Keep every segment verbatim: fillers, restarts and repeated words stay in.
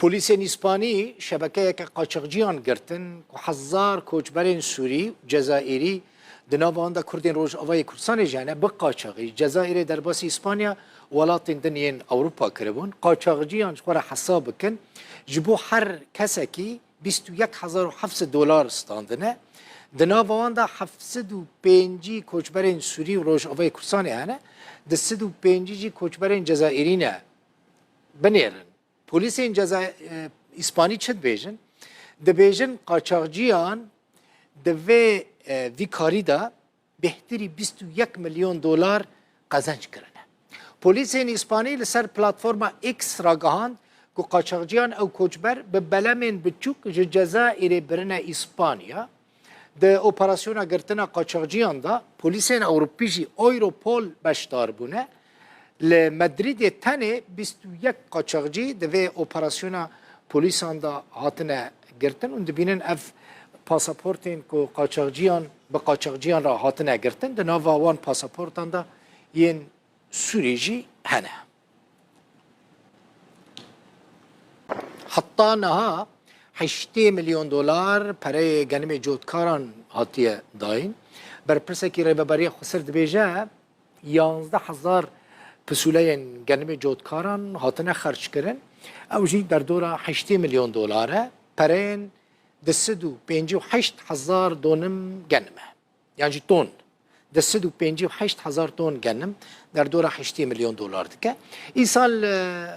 Polîsên Îspanî şebekeyeke qaçaxciyan girtin ku hezar koçberên Sûrî û Cezayîrî, di nava wan de Kurdên Rojavayê Kurdistanê jî hene, bi qaçaxî ji Cezayîrê derbasî Îspanya û welatên din yên Ewropa kiribûn. Qaçaxciyan ji xwe re hesab bikin, ji bo her kesekî bîst û yek hezar û heft sed dolar standine. Di nava wan de heft sed û pêncî koçberên Sûrî û Rojavayê Kurdistanê hene, du sed û pêncî jî koçberên Cezayîrî ne. Binêrin. Polîsên Ceza-, e, Îspanî çi dibêjin? Dibêjin qaçaxciyan di vê, e, vî karî de bêhtirî bîst û yek milyon dolar qezenc kirine. Polîsên Îspanî li ser platforma X ragihand ku qaçaxciyan ew koçber bi belemên biçûk ji Cezayirê birine Îspanya. Di operasyona girtina qaçaxciyan de polîsên Ewropî jî Europol beşdar bûne. Li Madrîdê tenê bîst û yek qaçaxcî di vê operasyona polîsan de hatine girtin û dibînin ev pasaportên ku qaçaxciyan, bi qaçaxciyan re hatine girtin, di nava wan pasaportan de yên Sûrî jî hene. Heta niha heştê milyon dolar pereyê genimê cotkaran hatiye dayîn. Berpirsekî Rêveberiya Xweser dibêje, yanzdeh hezar pisûleyên genimê cotkaran hatine xerckirin. Ew jî derdora heştê milyon dolar e. Pereyên du sed û pêncî û heşt hezar donim genim e. Yan jî ton. Du sed û pêncî û heşt hezar ton genim derdora heştê milyon dolar dike. Îsal, e,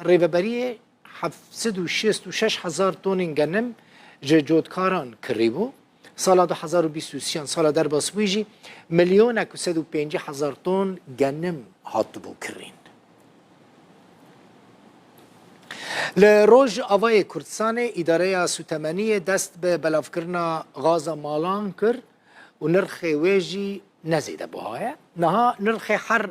rêveberiyê heft sed û şêst û şeş hezar tonên genim ji cotkaran kirîbû. Sala du hezar û bîst û sê yan, sala derbasbûyî jî milyonek û sed û pêncî hezar ton genim hatibû kirîn. Li Rojavayê Kurdistanê Îdareya Sûtemeniyê dest bi belavkirina gaza malan kir û nirxê wê jî ne zêde buha ye. Niha nirxê her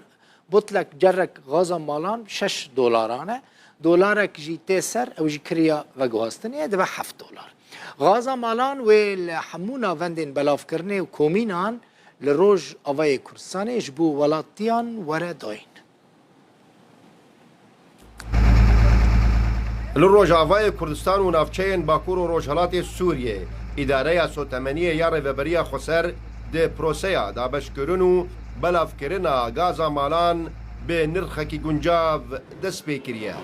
botlek cerek gaza malan şeş dolaran e. Dolarek jî tê ser, ew jî kiriya veguhastinê ye, dibe heft dolar. Gaza malan wê li hemû navendên belavkirinê û komînan li Rojavayê Kurdistanê ji bo welatiyan were dayîn. Li Rojavayê Kurdistan û navçeyên Bakur û Rojhilatê Sûriyê, Îdareya Sotemeniyê ya Rêveberiya Xweser di proseya dabeşkirin û belavkirina gaza malan bi nirxekî guncav dest pê kiriye.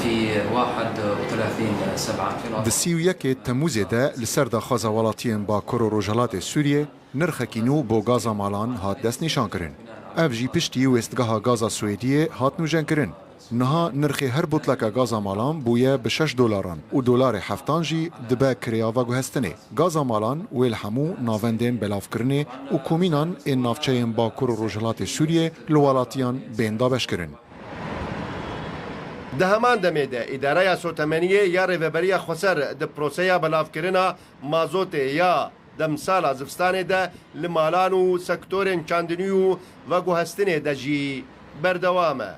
في واحد وثلاثين سبعة في Di sî û yekê Temûzê de li ser daxwaza welatiyên Bakur û Rojhilatê Sûriyê, nirxekî nû bo gaza malan hat destnîşankirin. Ev jî piştî wêstgeha gaza Swêdiyê hat nûjenkirin. Niha nirxê her botleka gaza malan bûye bi şeş dolaran û dolarê heftan jî dibe kirêya veguhestinê. Gaza malan wê li hemû navendên belavkirinê û komînan ên navçeyên Bakur û Rojhilatê Sûriyê li welatiyan bên dabeşkirin. Di heman demê de Îdareya Sotemeniyê ya Rêveberiya Xweser di proseya belavkirina mazotê ya demsala zivistanê de li malan û sektorên çandinî û veguhestinê de jî berdewam e.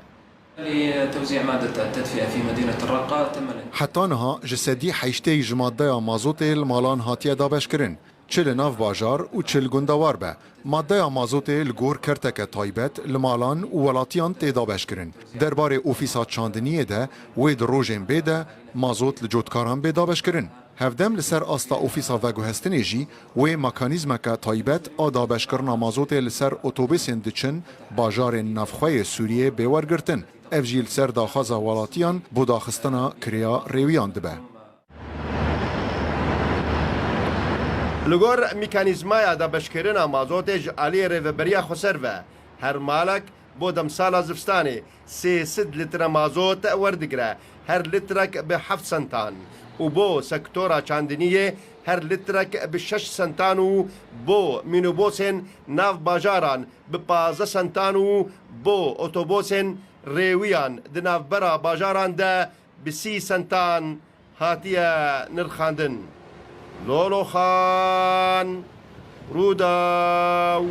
لتوزيع مادة التدفئة في مدينة الرقة تم الانتهاء. Heta niha ji sedî heştê ji maddeya mazotê li malan hatiye dabeşkirin, çi li nav bajar û çi li gundewar be. Maddeya mazotê li gor kerteke taybet li malan û welatiyan tê dabeşkirin. Derbarê ofîsa çandiniyê de wê di rojên bê de mazot li cotkaran bê dabeşkirin. Hevdem li ser asta ofîsa veguhestinê jî wê mekanîzmeke taybet a dabeşkirina mazotê li ser otobusên diçin bajarên navxweyê Sûriyê bê wergirtin. Ev jî li ser daxwaza welatiyan bo daxistina kirêya rêwiyan dibe. Li gor mekanîzmaya dabeşkirina mazotê ji aliyê Rêveberiya Xweser ve, her malek bo demsala zivistanê sê sed litre mazot werdigire, her litrek bi heft sentan û bo sektora çandiniyê her litrek bi şeş sentan û bo mînobosên nav bajaran bi pazdeh sentan û bo otobosên rêwiyan di navbera bajaran de bi sî sentan hatiye nirxandin. Loloxan, Rûdaw.